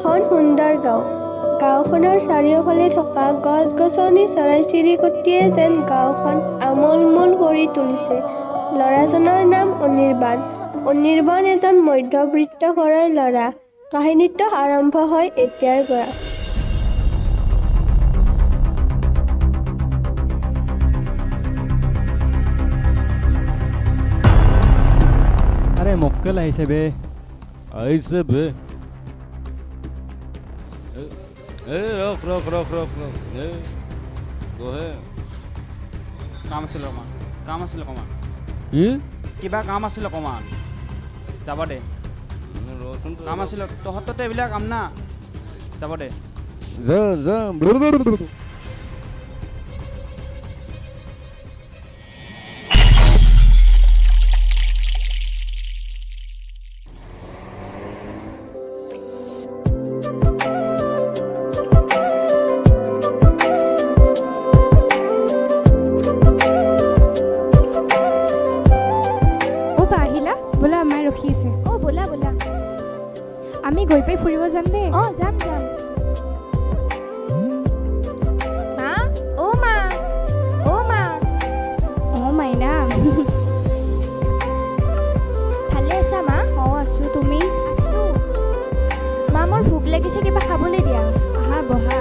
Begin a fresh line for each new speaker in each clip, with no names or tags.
এখন সুন্দৰ গাঁও। গাঁওখনৰ চাৰিওফালে থকা গছ গছনি, চৰাই চিৰিকটিয়ে যেন গাঁওখন আমোলমোল কৰি তুলিছে। ল'ৰাজনৰ নাম অনিৰ্বাণ। অনিৰ্বাণ এজন মধ্যবিত্ত ঘৰৰ ল'ৰা। কাহিনীটো আৰম্ভ হয় এতিয়াৰ পৰা।
আৰে মক্কেল আহিছে বে।
আহিছে বে। এই ৰখ ৰখ ৰখ ৰখ ৰখ, এই বহে।
কাম আছিল অকণমান, কাম আছিল অকণমান।
কি?
কিবা কাম আছিল অকণমান, যাব দে।
ৰচোন,
কাম আছিল। তহঁততে এইবিলাক কাম না, যাব দে।
যা যা।
অ' বা আহিলা, ব'লা, আমাৰ ৰখি আছে।
অঁ, ব'লা ব'লা।
আমি গৈ পাই ফুৰিব যাম দেই।
অঁ, যাম যাম। মা, অ' মা, অ' মা।
অঁ মাইনা।
ভালে আছা মা?
অঁ আছোঁ, তুমি?
আছোঁ মা। মোৰ ভোক লাগিছে, কিবা খাবলৈ দিয়া।
আহা, বহা।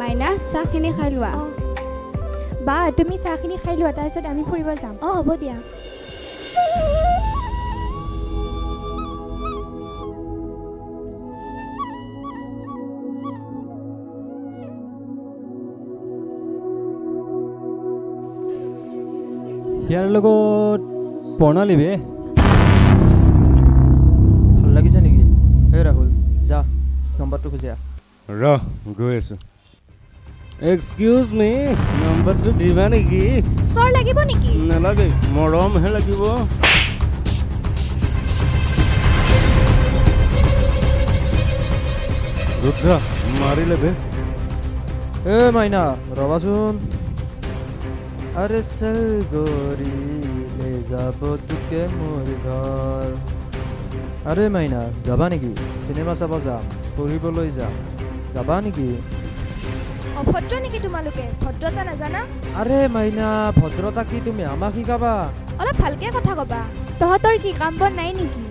মাইনা, চাহখিনি খাই লোৱা।
অঁ।
বা, তুমি চাহখিনি খাই লোৱা, তাৰপিছত আমি ফুৰিব যাম।
অঁ, হ'ব দিয়া।
ইয়াৰ লগত প্ৰণালী বে।
ভাল লাগিছে নেকি? এই ৰাহুল, যা, নম্বৰটো খুজি আহ।
ৰহ, গৈ আছোঁ। এক্সকিউজ মি, নম্বৰটো দিবা নেকি?
চৰ লাগিব নেকি?
নালাগে, মৰমহে লাগিব। ৰুদ্ৰ মাৰিলে বে।
এ মাইনা, ৰ'বাচোন। আৰে গৰিলে যাব তোকে মোৰ ঘৰ। আৰে মাইনা, যাবা নেকি? চিনেমা চাব যাম, ফুৰিবলৈ যাম, যাবা নেকি?
অভদ্ৰ নেকি তোমালোকে? ভদ্ৰতা নাজানা?
আৰে মাইনা, ভদ্ৰতা কি তুমি আমাক শিকাবা?
অলপ ভালকৈ কথা ক'বা।
তহঁতৰ কি কাম বন নাই নেকি?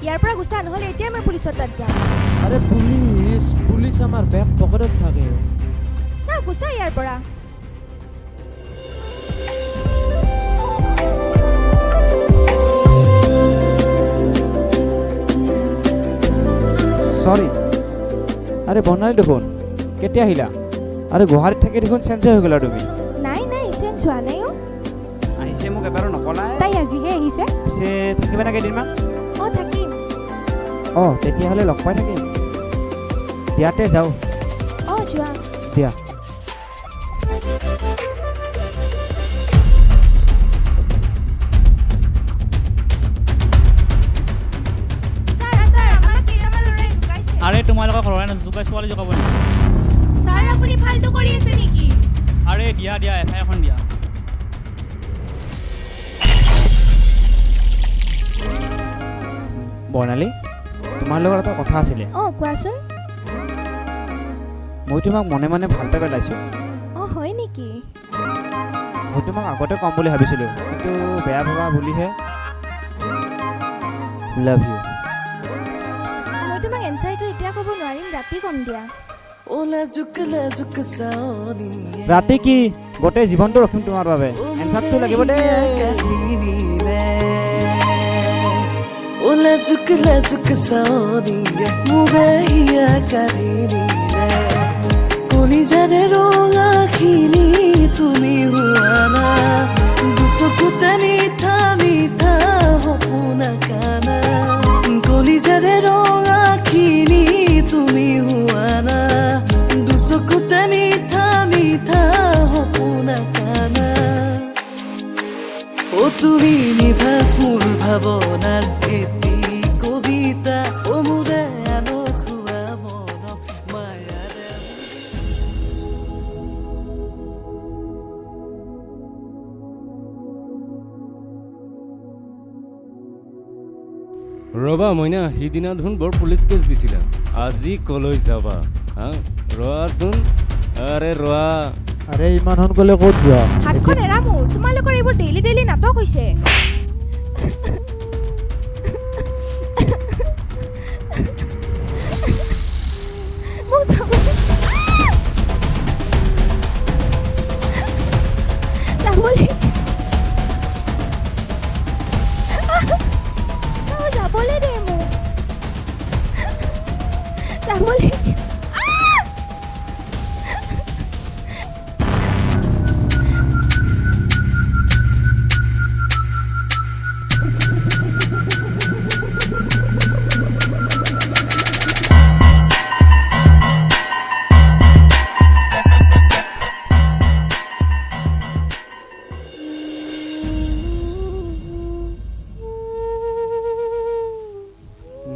ইয়াৰ পৰা গুচা, নহ'লে এতিয়াই মই পুলিচৰ তাত যাম।
আৰে পুলিচ, পুলিচ আমাৰ বেক পকেটত থাকে।
চা, গুচা ইয়াৰ পৰা।
চৰি। আৰে বৰ্ণালী দেখোন, কেতিয়া আহিলা? আৰে গুৱাহাটীত থাকি দেখোন চেঞ্জে হৈ গ'লা তুমি।
নাই নাই, চেঞ্জ হোৱা নাই অ'।
আহিছে, মোক এবাৰো নকলাই।
তাই আজিহে আহিছে।
পিছে থাকিবা নে কেইদিনমান?
অঁ, থাকিম।
অঁ, তেতিয়াহ'লে লগ পাই থাকিম। ইয়াতে যাওঁ।
অঁ, যোৱা।
দিয়া।
ছাৰ ছাৰ, আমাক কেইটামান ল'ৰাই জোকাইছে।
আৰে তোমালোকক ল'ৰাই জোকাই ছোৱালী জোকাব নেকি?
ছাৰ, আপুনি ফাল্টু কৰি আছে নেকি?
আৰে দিয়া দিয়া, এফ আই আৰখন দিয়া।
বৰ্ণালী, তোমাৰ লগত এটা কথা আছিলে।
অঁ, কোৱাচোন।
মই তোমাক মনে মনে ভাল পাই পেলাইছোঁ।
অঁ, হয় নেকি?
মই তোমাক আগতে ক'ম বুলি ভাবিছিলোঁ, কিন্তু বেয়া পাবা বুলিহে। Love you.
মই তোমাক এনচাৰটো এতিয়া ক'ব নোৱাৰিম, ৰাতি ক'ম দিয়া।
ৰাতি কি, গোটেই জীৱনটো ৰখিম তোমাৰ বাবে। এনচাৰটো লাগিব দেই।
লাজুক লাজুক চাৱনিয়ে মোৰে হিয়া কাঢ়ি নিলে, কলিজাৰে ৰঙাখিনি তুমি হোৱানা, দুচকুতে মিঠা মিঠা সপোন কানা। কলিজাৰে ৰঙাখিনি তুমি হোৱানা, দুচকুতে মিঠা মিঠা সপোন কানা। অ তুমি নিভাজ মোৰ ভাৱনাৰ এটি কবিতা, অ মোৰে আলসুৱা মনক মায়াৰে।
ৰ'বা মইনা, সিদিনা দেখোন বৰ পুলিচ কেছ দিছিলা, আজি কলৈ যাবা? হা, ৰোৱাচোন। আৰে ৰোৱা।
আৰে ইমান সোনকালে ক'ত যোৱা?
হাতখন এৰা মোৰ, তোমালোকৰ এইবোৰ ডেইলি ডেইলি নাটক হৈছে। মোক যাব যাবলৈ যাবলৈ দে মোক, যাবলৈ।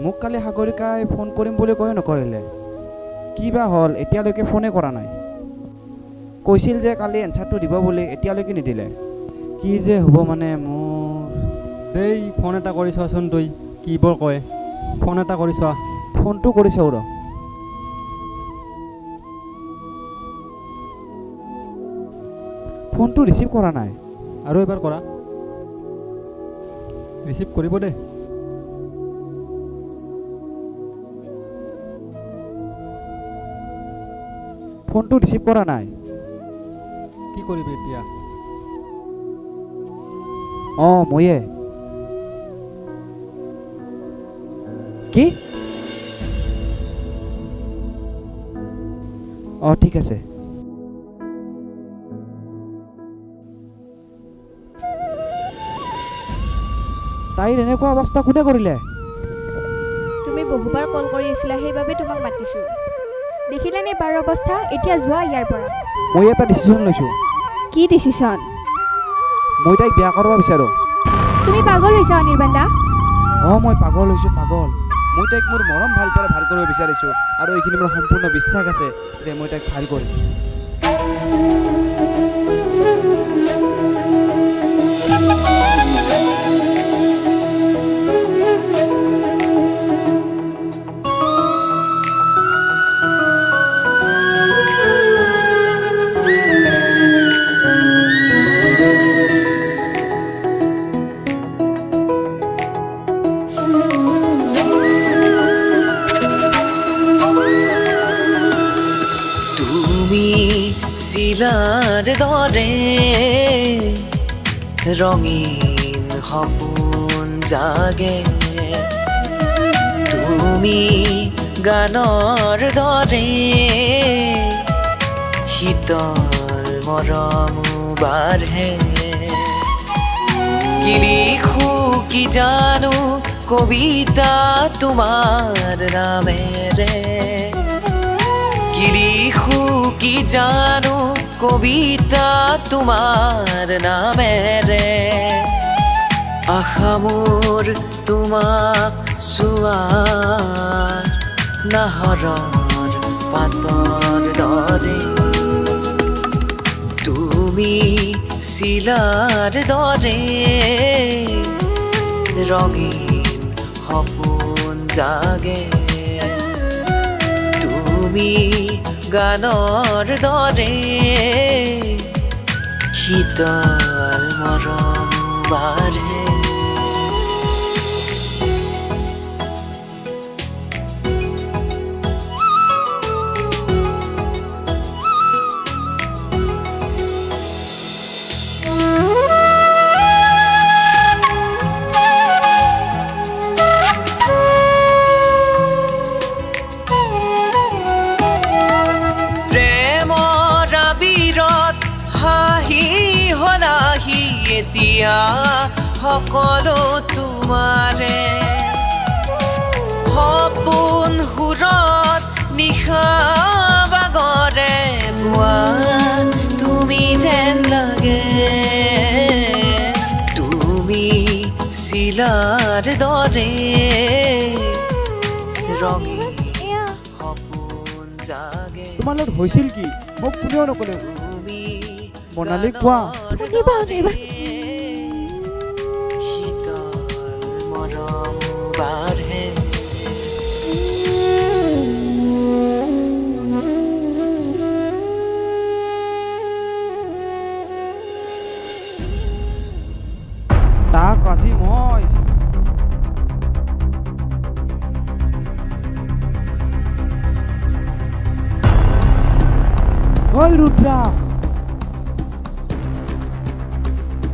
মোক কালি সাগৰিকাই ফোন কৰিম বুলি কৈ নকৰিলে, কি বা হ'ল, এতিয়ালৈকে ফোনে কৰা নাই। কৈছিল যে কালি এনচাৰটো দিব বুলি, এতিয়ালৈকে নিদিলে। কি যে হ'ব মানে মোৰ।
দেই, ফোন এটা কৰি চোৱাচোন তই, কি বৰ কয়। ফোন এটা কৰি চোৱা।
ফোনটো কৰি চাওঁ ৰ। ফোনটো ৰিচিভ কৰা নাই।
আৰু এবাৰ কৰা, ৰিচিভ কৰিব দে।
ফোনটো ৰিচিভ কৰা নাই।
কি কৰিবি এতিয়া?
অঁ, ময়ে। কি? অঁ, ঠিক আছে। তাইৰ এনেকুৱা অৱস্থা কোনে কৰিলে?
তুমি বহুবাৰ কল কৰি আছিলা, সেইবাবে তোমাক মাতিছোঁ। দেখিলানে বাৰ অৱস্থা? এতিয়া যোৱা ইয়াৰ পৰা।
মই এটা ডিচিশ্যন লৈছোঁ।
কি ডিচিশ্যন?
মই তাইক বিয়া কৰিব বিচাৰোঁ।
তুমি পাগল হৈছা অনিৰ্বাণ দা।
অঁ, মই পাগল হৈছোঁ, পাগল। মই তাইক মোৰ মৰম ভাল পৰা ভাল কৰিব বিচাৰিছোঁ, আৰু এইখিনি মোৰ সম্পূৰ্ণ বিশ্বাস আছে যে মই তাইক ভাল কৰিম।
তুমি চিলাৰ দৰে ৰঙীন সপোন জাগে, তুমি গানৰ দৰে শীতল মৰমো বাঢ়ে। কি লিখো কি জানো কবিতা তোমাৰ নামেৰে, কি লিখো কি জানো কবিতা তোমাৰ নামেৰে। আশা মোৰ তোমাক চোৱাৰ নাহৰৰ পাতৰ দৰে, তুমি চিলাৰ দৰে ৰঙীন সপোন জাগে, তুমি গানৰ দৰে শীতল মৰম বাঢ়ে। প্ৰেমৰ আবিৰত হাঁহি হলাহি এতিয়া সকলো তোমাৰে, সপোন সুৰত নিশা বাগৰে পুৱা তুমি যেন লাগে। তুমি চিলাৰ দৰে ৰঙীন সপোন জাগে।
তোমাৰ লগত হৈছিল কি? মোক কোনেও নক'লে।
তুমি
বৰ্ণালী, কোৱা।
শুনিবা অনিৰ্বাণ।
শীতল মৰম বাঢ়ে।
তাক আজি মই ঐ ৰুদ্ৰা,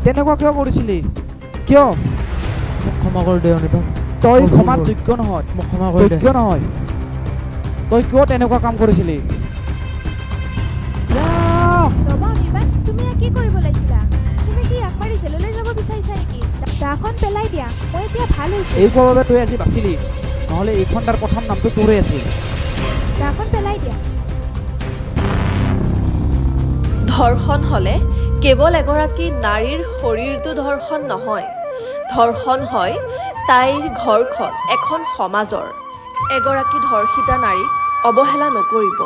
তেনেকুৱা কিয় কৰিছিলি? কিয়?
মোক ক্ষমা কৰি দে অনিৰ্বাণ।
তই ক্ষমাৰ যোগ্য নহয়।
মোক ক্ষমা কৰি দে।
যোগ্য নহয়। তই কিয় তেনেকুৱা কাম কৰিছিলি?
ৰ'বা অনিৰ্বাণ, তুমি ইয়াক কি কৰিব লাগিছিলা? তুমি কি ইয়াক মাৰি জেললৈ যাব বিচাৰিছা নেকি? দাখন পেলাই দিয়া, মই এতিয়া ভাল হৈছোঁ।
এই কোৱাৰ বাবে তই আজি বাচিলি, নহ'লে এইখন তাৰ প্ৰথম নামটো তোৰেই আছিল।
দাখন পেলাই দিয়া।
ধৰ্ষণ হ'লে কেৱল এগৰাকী নাৰীৰ শৰীৰটো ধৰ্ষণ নহয়, ধৰ্ষণ হয় তাইৰ ঘৰখন, এখন সমাজৰ। এগৰাকী ধৰ্ষিতা নাৰীক অৱহেলা নকৰিব,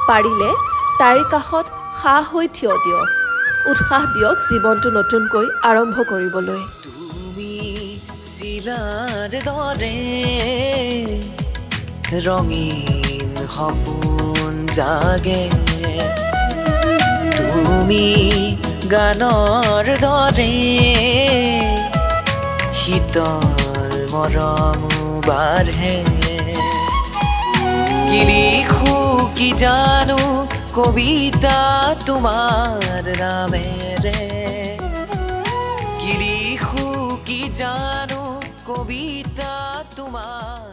পাৰিলে তাইৰ কাষত সাহ হৈ থিয় দিয়ক, উৎসাহ দিয়ক জীৱনটো নতুনকৈ আৰম্ভ কৰিবলৈ।
তুমি চিলাৰ দৰে ৰঙীন সপোন জাগে, তুমি গানৰ দৰে শীতল মৰমো বাঢ়ে। কি লিখো কি জানো কবিতা তোমাৰ নামেৰে, কি লিখো কি জানো কবিতা তোমাৰ